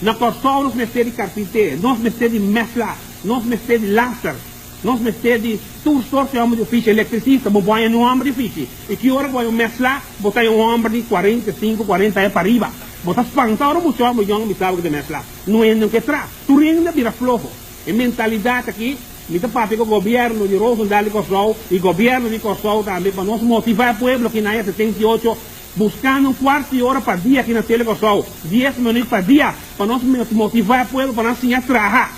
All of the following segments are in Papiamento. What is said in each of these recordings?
Na Kòrsou nos mester di karpinté, nos mester di mèsla, nos mester di laster, nos mester di tur sorto di hòmber di ofishi, elektrisista, bo bo haña un hòmber di ofishi. I ki ora bo haña un mèsla, bo ta haña un hòmber di 45, 40 aña pariba. Bo ta spanta ora mucha hòmber yòn bisa bo ku ta mèsla. No hende no ke tra. Tur hende a bira floho. E mentalidat aki, mi ta papia ku gobièrnu di Roosendaal di Kòrsou i gobièrnu di Kòrsou tambe pa nos motivá e pueblo aki na aña 78, Buskando un kuart di ora pa dia aki na Tele Kòrsou, 10 minüt pa dia, pa nos motivá e pueblo pa nan siña traha.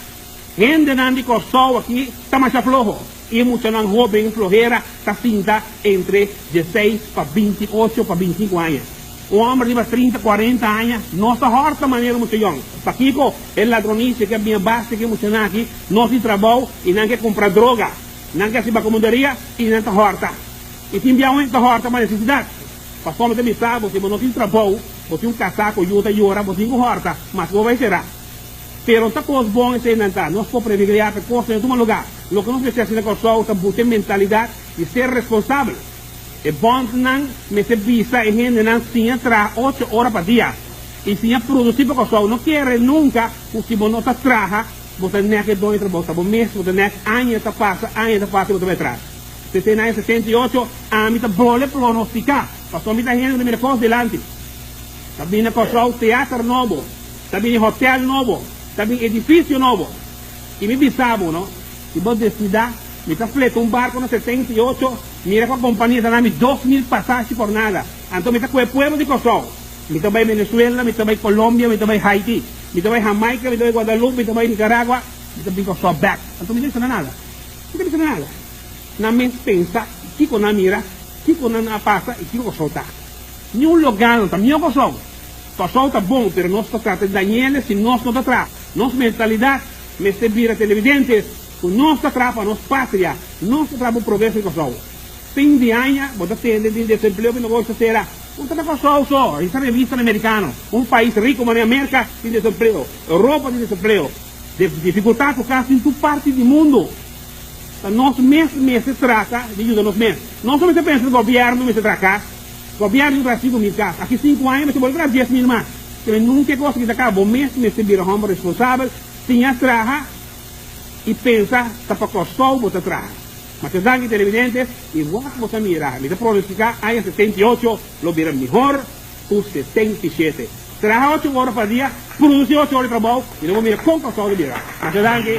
Hendenan di Kòrsou aki ta masha floho i e muchanan hóben flohera ta sinta entre 16 pa 28 pa 25 aña. Un hòmber riba 30, 40 aña no ta hòrta manera un mucha yòn. Pakiko e ladronisia ke a bin a base ku e muchanan aki no tin trabou i nan ke kumpra droga, nan ke hasi bakomunderia i nan ta hòrta. I tin bia un ta hòrta pa nesesidat. Pasobra mi ta bisa bo, si bo no tin trabou, bo tin un kasá ku yu ta yora, bo tin ku hòrta, maske bo bai será. Pero ta kos bon eseinan ta. Nos por privilegiá pa e kosnan tuma lugá. Loke nos mester hasi na Kòrsou ta buska e mentalidat di ser responsabel. E bòntnan mester bisa e hendenan siña traha ocho ora pa dia i siña produsí pa Kòrsou. No kere nunka ku si bo no ta traha, bo ta nèk e doño trabou. Ta bo mes bo ta nèk. Aña ta pasa, aña ta pasa i bo ta bai atras. P'esei na aña 78 ami ta bole pronosticá, pasobra mi ta hende ku ta mira kos dilanti. Ta bini na Kòrsou teater nobo, ta bini hotèl nobo, ta bini edifisio nobo. I mi bisa bo, no, si bo desidá, mi ta fleta un barko na 78, mira kua kompania ta na mi 2000 pasashi por nada. Anto mi ta kohe pueblo di Kòrsou, mi ta bai Venezuela, mi ta bai Colombia, mi ta bai Haiti, mi ta bai Jamaica, mi ta bai Guadalupe, mi ta bai Nicaragua, mi ta bin Kòrsou bèk. Anto mi no bisa na nada. Mi ta bisa na nada. Nan mes pensa kiko nan mira, kiko nan a pasa i kiko Kòrsou ta. Niun lugá no ta mihó Kòrsou. Kòrsou ta bon, pero nos ta trata di dañ'el si nos no ta traha. Nos mentalidat mester bira televidentes ku nos ta traha pa nos patria, nos ta traha pa progreso di Kòrsou. Fin di aña bo ta tende di desempleo ku negoshi ta sera. No ta na Kòrsou so, esei ta revistanan merikano. Un pais riku manera Merka tin desempleo, Europa tin desempleo. Difikultat ku kas tin tur parti di mundu. Ta nos mes mester trata di yuda nos mes. Nos no mester pensa gobièrnu mester traha kas. Gobièrnu tin traha 5000 kas. Aki sinku aña mester bolbe traha 10,000 mas. Kende nunka e kos aki ta kaba. Bo mes mester bira hòmber responsabel, siña traha i pensa ta pa Kòrsou bo ta traha. Masha danki televidentes i wak bo ta mira. Mi ta pronostiká aña 78 lo bira mihor ku 77. Traha ocho ora pa dia, produsí ocho ora di trabou i lo bo mira kon Kòrsou ta bira. Masha danki.